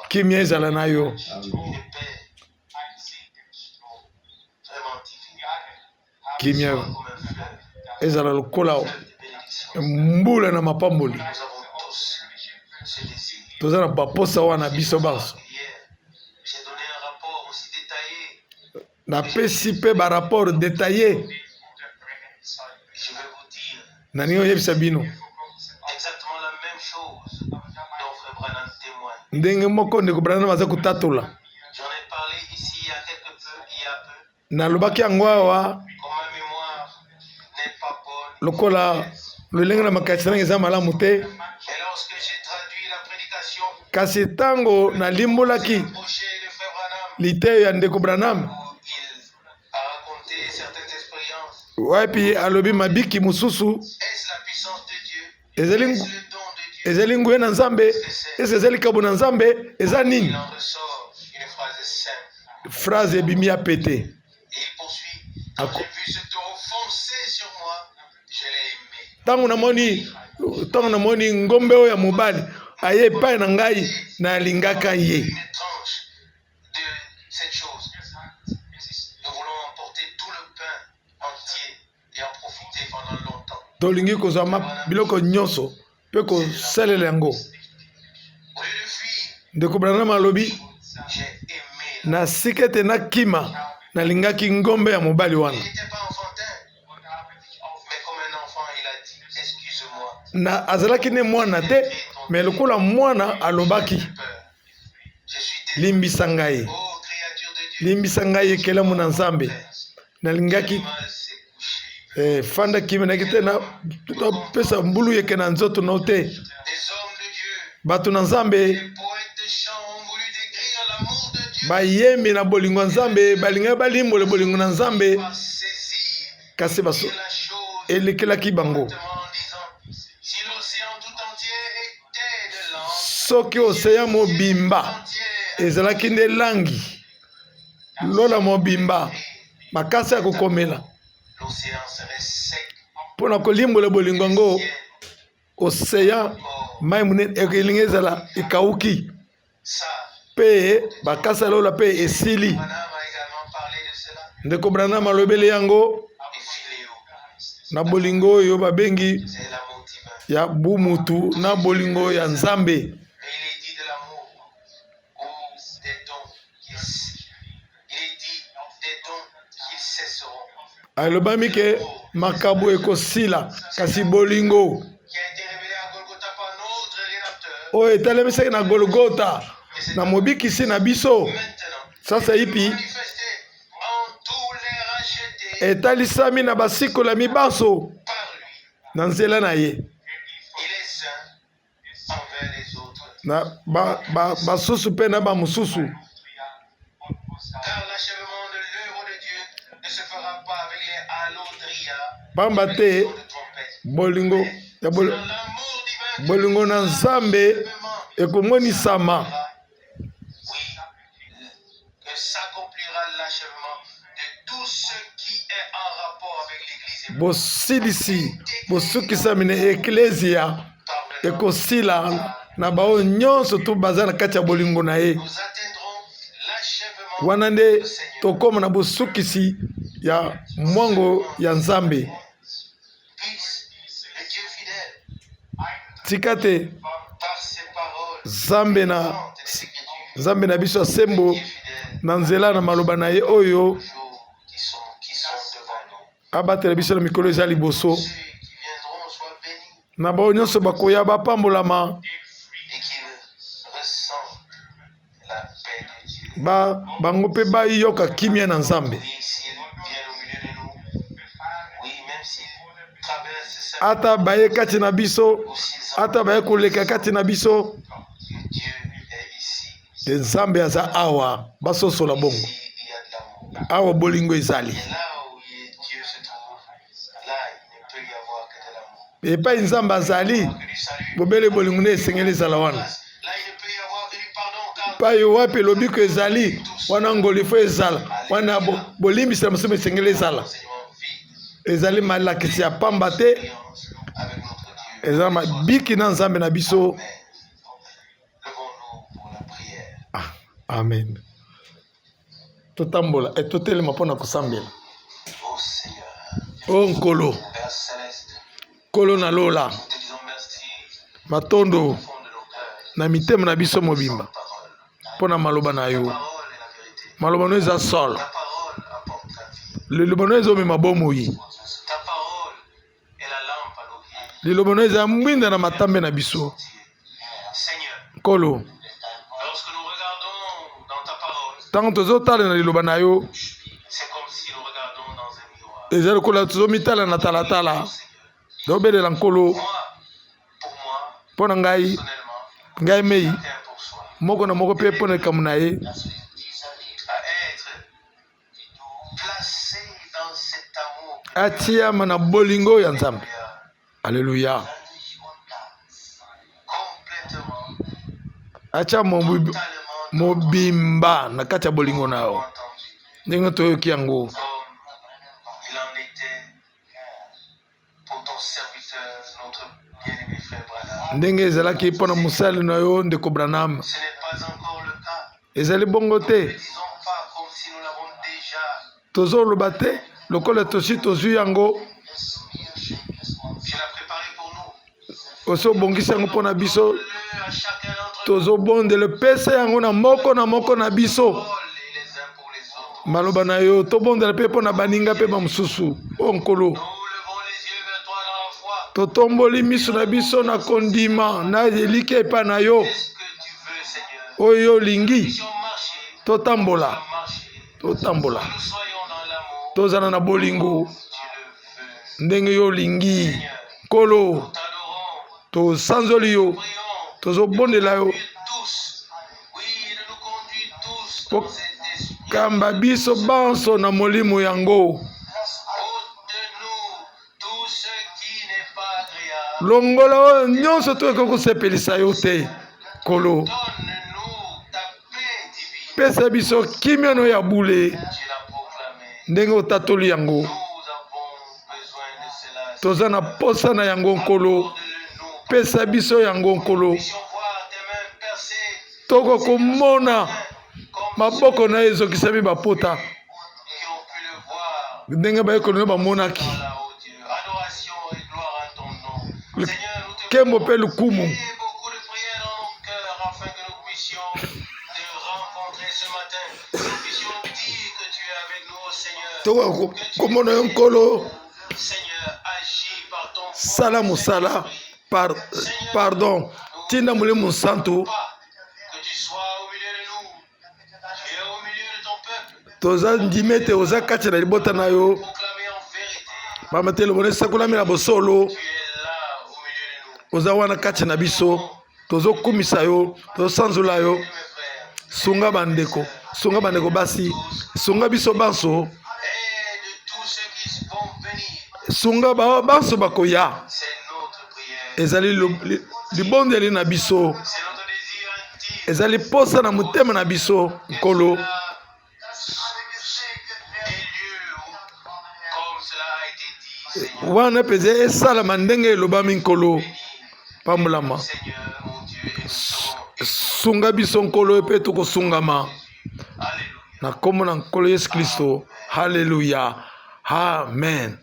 kimia ezala na yo. Kimia ezala lokola mbula na mapamboli. Toza na baposa wana biso banso. Napesi mpe ba rapport detaille. Nalingi oyebisa bino ndenge moko ndeko Branham aza kotatola. Nalobaki yango awa lokola lolenge na makanisi nanga eza malamu te, kasi ntango nalimbolaki liteyo ya ndeko Branham wapi alobi mabiki mosusu ezali ezali nguya na Nzambe, ese ezali likabo na Nzambe, eza nini? Phrase ebimi ya pete. Ntango namoni ntango namoni ngombe oyo ya mobali aye epai na ngai, nalingaka ye. Tolingi kozwa biloko nyonso mpe kosalela yango. Ndeko Branham alobi, na sika ete nakima, nalingaki ngombe ya mobali wana. Na azalaki nde mwana te, me lokola mwana alobaki, limbisa ngai, limbisa ngai ekelamu na Nzambe. Nalingaki eh, fanda kimia naki te napesa mbulu yeke na nzoto no te. Bato na Nzambe bayembi na bolingo ya Nzambe balingaki balimbola bolingo na Nzambe, kasi baso elekelaki bango. Soki oseya mobimba ezalaki nde langi lola mobimba makasi ya kokomela mpo na kolimbola bolingo yango oseya mai monene elingi ezala ekauki mpe bakasa lola mpe esili. Ndeko Branham alobeli yango na bolingo oyo babengi ya bumutu na bolingo ya Nzambe. Alobami ke makabo ekosila, kasi bolingo oyo etalemisaki na Golgota na mobikisi na biso sasa ipi etalisami na basikolami banso na nzela na ye. Na basusu ba, ba mpe na bamosusu. Pamba te bolingo ya bolingo na Nzambe ekomonisama. Bosilisi bosukisami na eklezia ekosila na baoyo nyonso to baza na kati ya bolingo na ye. Wana nde tokoma na bosukisi ya mwango ya Nzambe. Tika te Nzambe na Nzambe na biso ya sembo na nzela na maloba na ye oyo abatela biso na mikolo eza liboso na baoyo nyonso bakoya bapambolama ba bango mpe bayoka kimia na Nzambe. Ata baye kati na biso, ata baye koleka kati na biso, te Nzambe aza awa, basosola bongo. Awa bolingo ezali. Epai Nzambe azali, bobele bolingo nde esengeli ezala wana. Epai wapi lobiko ezali, wana ngolu ifo ezala, wana bolimbisi na masumu esengeli ezala. Ezali malakisi ya pamba te, eza mabiki na Nzambe na biso. Ah, amen. Totambola e totelema mpo na kosambela. O Nkolo, Nkolo na lola, matondo na mitema na biso mobimba mpo na maloba na yo. Maloba no eza solo, liloba no ezomema bomoi, liloba no eza mwinda na matambe na biso. Nkolo, ntango tozotala na liloba na yo, eza lokola tozomitala na talatala. Tobelela Nkolo mpo na ngai, ngai mei moko na moko mpe mpo na likambo na ye. Atiama na bolingo ya Nzambe. Aleluya. Atia mobimba na kati ya bolingo na yo, ndenge toyoki yango. Ndenge ezalaki mpo na mosali na yo ndeko Branham, ezali bongo te. Tozoloba te lokola tosi tozwi yango. Osi obongisi yango mpo na biso. Tozobondela, pesa yango na moko na moko na biso. Maloba na yo, tobondela mpe mpo na baninga mpe bamosusu. O Nkolo, totomboli miso na biso na kondima na elikya epai na yo. Oyo olingi, totambola, totambola, tozala na bolingo ndenge yo olingi. Nkolo, tosanzoli yo, tozobondela yo, okamba biso banso na molimo yango. Longola oyo nyonso to ekoki kosepelisa yo te. Nkolo, pesa biso kimia no ya bule ndenge otatoli yango. Toza na posa na yango, Nkolo, pesa biso yango, Nkolo. Toko komona maboko na ye ezokisami bapota ndenge bayekoli no bamonaki. Nkembo mpe lokumu. Tokoka komona yo, Nkolo. Sala mosala par, pardon, tinda Molimo Mosantu. Toza ndimi ete oza kati na libota na yo, pamba te lobona esakolami na bosolo. Oza wana kati na biso, tozokumisa yo, tozosanzola yo. Sunga bandeko, sunga bandeko basi, sunga biso banso, sunga ba banso bakoya. Ezali libondeli na biso, ezali posa na motema na biso, Nkolo. Wana mpenza esalama ndenge elobami. Nkolo, pambolama, sunga biso, Nkolo, mpe tokosungama na nkombo na Nkolo Yesu Kristo. Haleluya, amen.